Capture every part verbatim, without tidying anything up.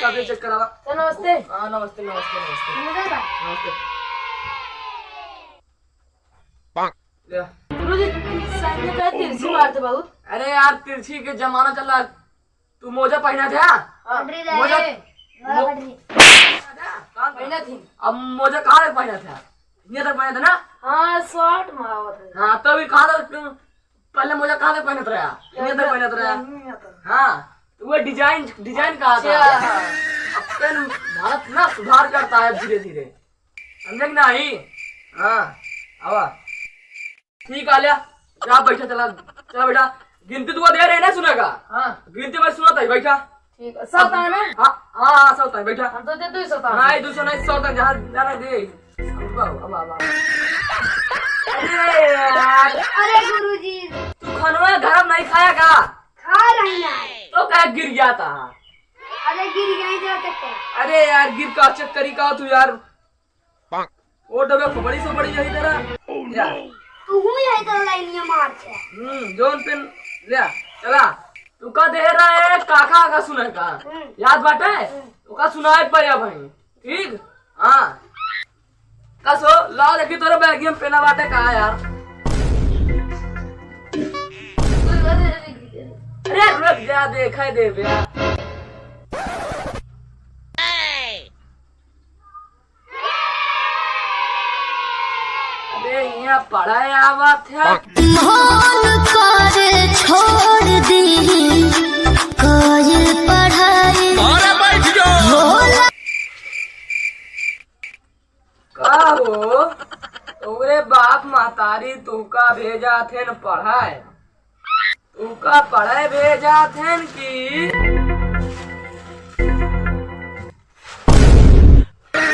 का भी चेक करावा। तो नमस्ते। हाँ, नमस्ते, नमस्ते, नमस्ते। नमस्ते बा। नमस्ते। ले। गुरुजी, साइड में का तिरछी मारते बहुत? अरे यार, तिरछी के जमाना चल रहा है। तू मोजा पहना था? हाँ। पटरी दे। मोजा, हाँ, मो-, पटरी। कान पहना थी। अब मोजा कहाँ तक पहना था? ये तक पहना था ना? हाँ, शर्ट में आवत है। हाँ, तो भी कहाँ तक, पहले मोजा कहाँ तक पहनत रहा? ये तक पहनत रहा। ये तक। हाँ, तो वो डिजाइन, डिजाइन कहा था। अच्छा। अब पेन भारत ना सुधार करता है धीरे धीरे, समझे कि नहीं? हाँ, आवा। ठीक आ लिया, जा बैठा, चला, चला बेटा। गिनती तू दे रहे ना, सुनेगा? हाँ। गिनती मैं सुनाता ही, बैठा। ठीक है, सौ तान है? हाँ, हाँ, हाँ, सौ तान, बैठा। हम तो दे दो सौ तान। नहीं, दो सौ नहीं, सौ तान, जहाँ जाना दे। अब आओ, अब आओ, अब आओ। अरे यार। अरे गुरुजी। तू खनवा गरम नहीं खाया का? खा रही ना। तो क्या गिर गया था? अरे गिर गई जा चक्कर। अरे यार, गिर का चक्करी का तू यार। वो डबे खोपड़ी से बड़ी यही तरह। Oh, no। तू हूँ यही तरह लाइनिया मार के। हम्म, जोन पेन ले आ, चला। तू का दे रहा है, काका का सुने का? हम्म। याद बाटे? हम्म। तू का सुनाए पर या भाई? ठीक? हाँ। का सो, लाओ देखी तोरे बैग में पेना बाटे का यार? अरे रुक जा, देखा दे बे। अरे, यहाँ पढ़ाई आवत है। मन करे छोड़ दी कोई पढ़ाई। अरे, बैठ जाओ। होला। का हो, तोरे बाप महतारी तुका भेजा थे न पढ़ाए? तुका पढ़े भेजा थे न कि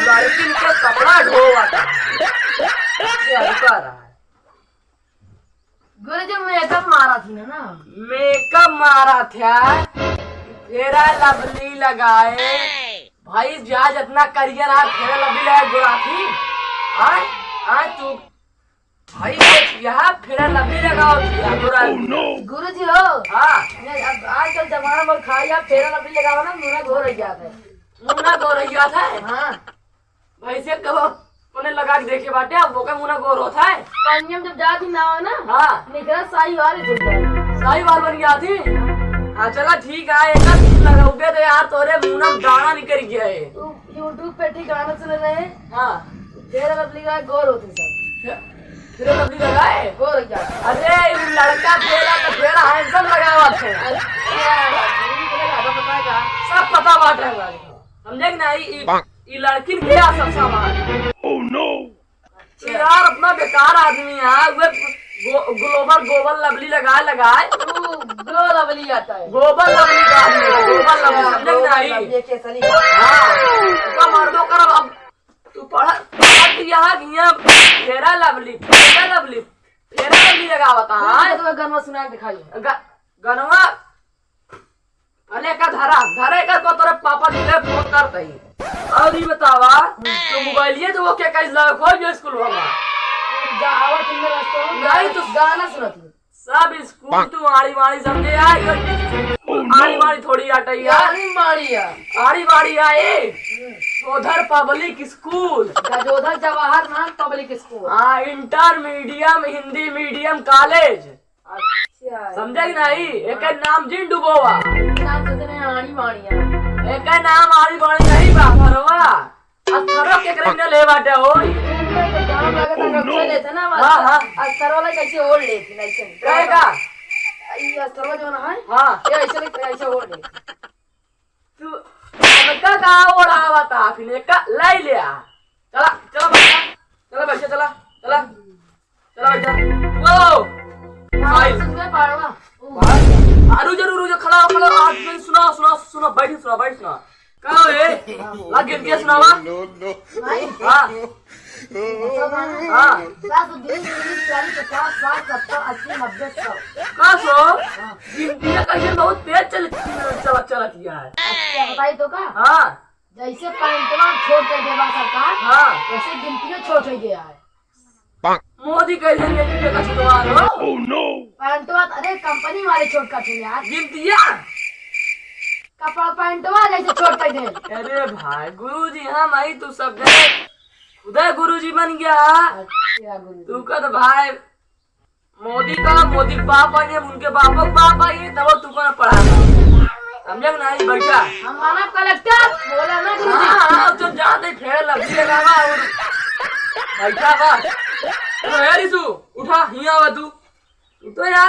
लड़किन के कपड़ा ढोवा था? ये रुका रहा है। गुरुजी, मेकअप मारा थी ना, ना? मेकअप मारा था, फेरा लवली लगाए। भाई, जा जितना करिया रहा, फेरा लवली लगाए, गोरा थी। आय, आय तू, भाई, यहाँ फेरा लवली लगाओ थी, गोरा थी। गुरुजी हो। हाँ। ये अब आजकल जमाना में खाई, आप फेरा लवली लगाओ ना, मुंह गोर हो जाता है। मुंह ना गोर हो जाता है? हाँ। भैंसे कहो, कोने लगा के देखे बाटे, अब ओके मुंह ना गोर होता है। पानी में जब जाती ना हो ना, हाँ। निकला साहिवाल ही चल जाए। साहिवाल बन गया थी? हाँ, चला ठीक है, एक आध दिन लगाओगे तो यार, तोरे मुंह ना दाना निकल गया है। तू YouTube पे ठीक गाना सुन रहे हैं? हाँ। फेरा लवली का गोर होती सब। फेरा लवली लगाए? गोर हो जाए। अरे, ये लड़का फेरा तो फेरा handsome लगावत है। अच्छा, गुरुजी को लगा दो, पता है का? सब पता बाटे हमारे। समझे कि नहीं? ई, ई लड़किन के आ सब सामान। Oh no! यार, अपना बेकार आदमी है, वे गो-, ग्लोबल, गोबल लवली लगाए, लगाए। वो ग्लो लवली आता है। गोबल लवली का आदमी है, गोबल लवली, समझे कि नहीं? लवली के सली। हाँ, उसका मर्दों कर अब तू पढ़ा, पढ़ा कि यहाँ, यहाँ फेरा लवली, फेरा लवली, फेरा लवली लगावता है। तो गनवा सुना के दिखाइए। ग-, गनवा अरे का धरा, धरे का को तोरे पापा जी ले फोन करते ही। और ये बतावा, तो मोबाइलिए तो वो क्या कइस लगा, खोल जो स्कूल वाला। जा, आवा तुम मेरा स्टोर। नहीं तो गाना सुनत हूँ। सब स्कूल तू आड़ी वाड़ी समझे आ, यो आड़ी वाड़ी थोड़ी आटा ही आ। आड़ी वाड़ी आ। आड़ी वाड़ी आ, ए। हम्म। उधर पब्लिक स्कूल। गजोधर जवाहर नाम पब्लिक स्कूल। हाँ, इंटर मीडियम, हिंदी मीडियम कॉलेज। अच्छा। समझे कि नहीं? एकर नाम जिन डुबोवा। नाम तो तने आड़ी बाड़ी है। एकर नाम आड़ी बाड़ी नहीं बा, अथरवा। अथरवा के करे ने ले बाटे होई। तो गाँव लगे तो रक्षा लेते ना, हाँ, हाँ। अथरवा ला कैसे ओढ़ लेती, नहीं सुन। काहे का? ये अथरवा जो ना है, हाँ। ये ऐसे ले, ऐसे ओढ़ ले। तू हमका का ओढ़ावा ता, फिर एका लाई ले आ। चला, चला बैठा, चला बैठा, चला, चला, चला बैठा। वो, हाँ, भाई। सुन में पाड़वा। आ, रुक जा, रुक जा, खड़ा हो, खड़ा हो, आज सुना, सुना, सुना, बैठ, सुना, बैठ, सुना। का हो रे? लाग गिनती सुनावा? No, no, no। भाई। हाँ। हाँ। दस, बीस, तीस, चालीस, पचास, साठ, सत्तर, अस्सी, नब्बे, सौ। का सौ? हाँ। गिनतिया कैसे बहुत तेज चल, चल, चलत गया है। अच्छा, बताई तो का? हाँ। जैसे पैंटवा छोट कर देवा सरकार, हाँ। वैसे गिनतियों छोट हो गया है। मोदी कैसे गिनतिया का छुटवा लो? Oh no! पैंटवा, अरे कंपनी वाले छोट कर थे यार। गिनतिया? कपड़ा पैंटवा जैसे छोट कर दे। अरे भाई, गुरुजी हम आई, तू सब जने खुदे गुरुजी बन गया। अच्छा गुरुजी। तू का तो भाई मोदी का, मोदी के बाप आई है, उनके बाप के बाप आई है, तब तू का पढ़ा। समझे कि नहीं? बैठा। हम मानव कलेक्टर, बोला ना गुरुजी। हाँ, हाँ, तुम जाते फेर लगी लगावा और बैठा बस। तो है रिसु, उठा, हियाँ आवा तू। तू तो यार